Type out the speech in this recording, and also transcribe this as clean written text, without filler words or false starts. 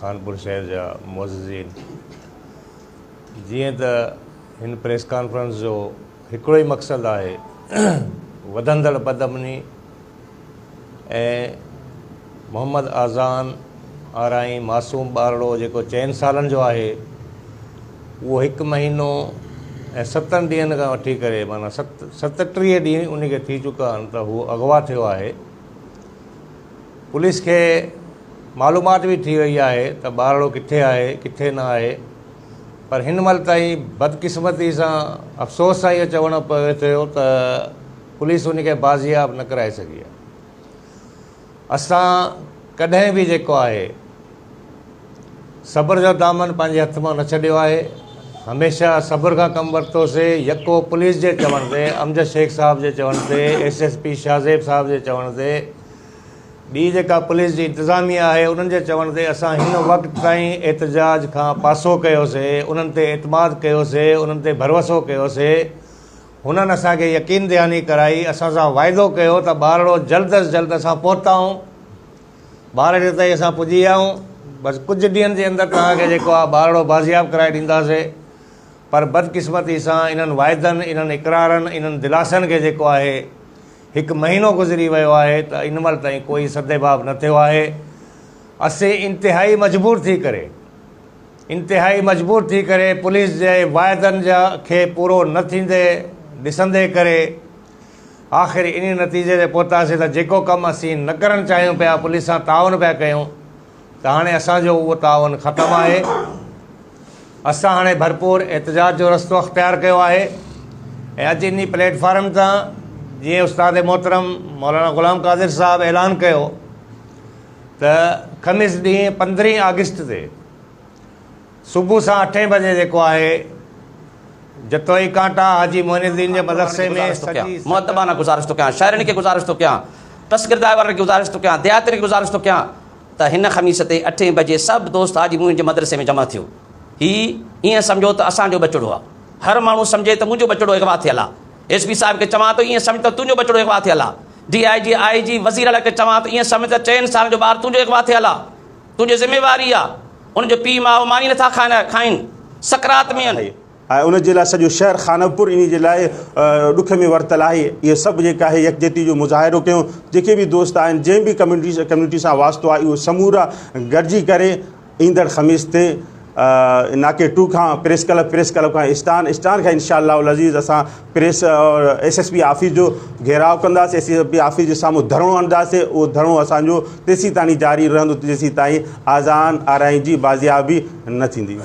خانپور شهر جا معززين، جيئن ته هن پريس ڪانفرنس جو هڪڙو ئي مقصد آهي وڌندڙ بدامني ۽ محمد آذان آرائين معصوم ٻارڙو جيڪو 4 سالن جو آهي اهو هڪ مهينو ۽ 7 ڏينهن کان وٺي ڪري معنيٰ 37 ڏينهن ان کي ٿي چڪا آهن ته هو اغوا ٿيو آهي. پوليس کي معلومات به ٿي وئي آهي ته ٻارڙو ڪٿي آهي ڪٿي نه آهي، پر هن مهل تائين بدقسمتي سان افسوس سان اهو چوڻو پوي ٿو ته پوليس ان کي بازياب نه ڪرائي سگهي آهي. اسان ڪڏهن به جيڪو آهي صبر جو دامن پنهنجي هٿ مان نه ڇڏيو آهي، هميشه صبر کان ڪم ورتوسي. يڪو پوليس جي چوڻ تي، امجد شيخ صاحب جي چوڻ تي، ايس ايس پي شاهزيب صاحب جي چوڻ تي، ٻي جيڪا پوليس جي انتظاميه آهي انهن جي چوڻ تي اسان هن وقت تائين احتجاج کان پاسو ڪيوسي، انهن تي اعتماد ڪيوسي، انهن تي ڀروسو ڪيوسي. هنن اسان کي يقين دهاني ڪرائي، اسان سان واعدو ڪيو ته ٻارڙو جلد از جلد اسان پهتا آهيون، ٻارڙي تائين اسان پڄي ويا آهيون، بس ڪجهه ڏينهن جي اندر توهان کي جيڪو آهي ٻارڙو بازياب ڪرائي ڏينداسي. پر بدقسمتي سان انهن واعدن، انهن اقرارن، انهن دلاسن کي جيڪو آهي هڪ مهينو گذري ويو آهي ته ان مهل تائين ڪوئي سدباب نه ٿيو آهي. اسين انتهائي مجبور ٿي ڪري انتهائي مجبور ٿي ڪري پوليس جي واعدن جا کي پورو نه ٿيندي ڏسندي ڪري آخر انهي نتيجي تي پهتاسين ته جيڪو ڪم اسين نه ڪرڻ چاهيون پيا، پوليس سان تعاون پيا ڪيون، ته هاڻي اسان جو اهو تعاون ختم آهي. اسان هاڻي ڀرپور احتجاج جو رستو اختيار ڪيو آهي ۽ اڄ انهي پليٽ فارم تان جيئن استاد محترم مولانا غلام قادر صاحب اعلان ڪيو ته خميس ڏينهن 15 آگسٽ تي صبح سان 8 بجي جيڪو آهي جتوئي ڪانٽا حاجي معين الدين جي مدرسي ۾ سڄي مؤدبانه گذارش ٿو ڪيان، شهرين کي گذارش ٿو ڪيان، پسگردائي وارن کي گذارش ٿو ڪيان، ديهاتين کي گذارش ٿو ڪيان ته هن خميس تي 8 بجي سڀ دوست حاجي معين جي مدرسي ۾ جمع ٿيو. هي ائين سمجهو ته اسان جو ٻچڙو آ. هر ماڻهو سمجهي ته منهنجو ٻچڙو اغوا ٿيل آ. ايس پي صاحب کي چوان ته ائين سمجهه ته تنهنجو ٻچڙو اغوا ٿيل آ. ڊي I جي، آء جي، وزير اعليٰ کي چوان ته ائين سمجهه ته 4 سالن جو ٻار تنهنجو اغوا ٿيل آ. تنهنجي ذميواري آ. ان جو پيء ماء ماني نٿا کائين. سڪرات ۾ آهن. آهي ان جي لاء سڄو شهر خانپور انهي جي لاء ڏک ۾ ورتل آهي. اهي سڀ جيڪا آهي يڪجهتي جو مظاهرو ڪيون. جيڪي به دوست آهن جنهن به ڪميونٽي سان واسطو آهي اهو سمورا گڏجي ڪري ايندڙ خميس تي ناڪي 2 کان پريس ڪلب، پريس ڪلب کان اسٽان، اسٽان کان انشاء الله العزيز اسان پريس اور ايس ايس پي آفيس جو گهيراء ڪنداسين، ايس ايس پي آفيس جي سامهون ڌرڻو هڻنداسين. اهو ڌرڻو اسان جو تيسين تائين جاري رهندو جيسين تائين آذان آرائين جي بازيابي نه ٿيندي.